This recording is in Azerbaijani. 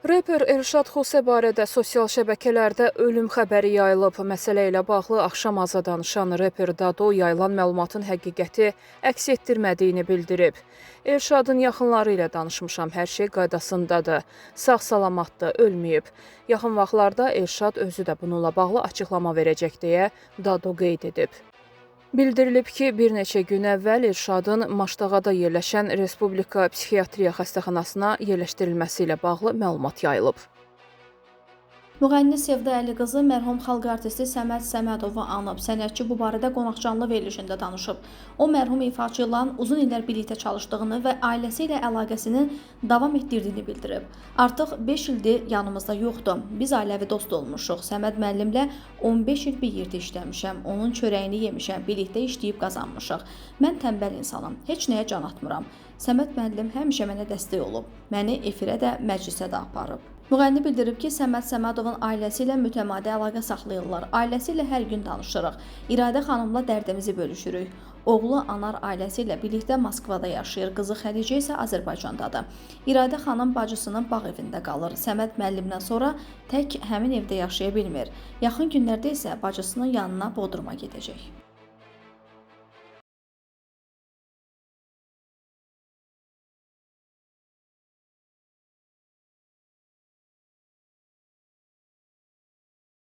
Reper Elşad Xose barədə sosial şəbəkələrdə ölüm xəbəri yayılıb. Məsələ ilə bağlı Axşam Aza danışan reper Dado yayılan məlumatın həqiqəti əks etdirmədiyini bildirib. Elşadın yaxınları ilə danışmışam, hər şey qaydasındadır. Sağ-salamatdır, ölməyib. Yaxın vaxtlarda Elşad özü də bununla bağlı açıqlama verəcək deyə Dado qeyd edib. Bildirilib ki, bir neçə gün əvvəl Elşadın Maştağada yerləşən Respublika Psixiatriya xəstəxanasına yerləşdirilməsi ilə bağlı məlumat yayılıb. Müğənni Sevda Əliqızı mərhum xalq artisti Səməd Səmədovu anıb. Sənətçi bu barədə qonaqcanlı verilişində danışıb. O, mərhum ifaçı ilə uzun illər birlikdə çalışdığını və ailəsi ilə əlaqəsinin davam etdirdiyini bildirib. Artıq 5 ildir yanımızda yoxdur. Biz ailəvi dost olmuşuq. Səməd müəllimlə 15 il bir yerdə işləmişəm. Onun çörəyini yemişəm. Birlikdə işləyib qazanmışıq. Mən tənbəl insanam. Heç nəyə can atmıram. Səməd müəllim həmişə mənə dəstək olub. Məni efirə də, məclisə də aparıb. Müğənni bildirib ki, Səməd Səmədovun ailəsi ilə mütəmadi əlaqə saxlayırlar. Ailəsi ilə hər gün danışırıq. İradə xanımla dərdimizi bölüşürük. Oğlu Anar ailəsi ilə birlikdə Moskvada yaşayır. Qızı Xədicə isə Azərbaycandadır. İradə xanım bacısının bağ evində qalır. Səməd müəllimdən sonra tək həmin evdə yaşaya bilmir. Yaxın günlərdə isə bacısının yanına Bodruma gedəcək.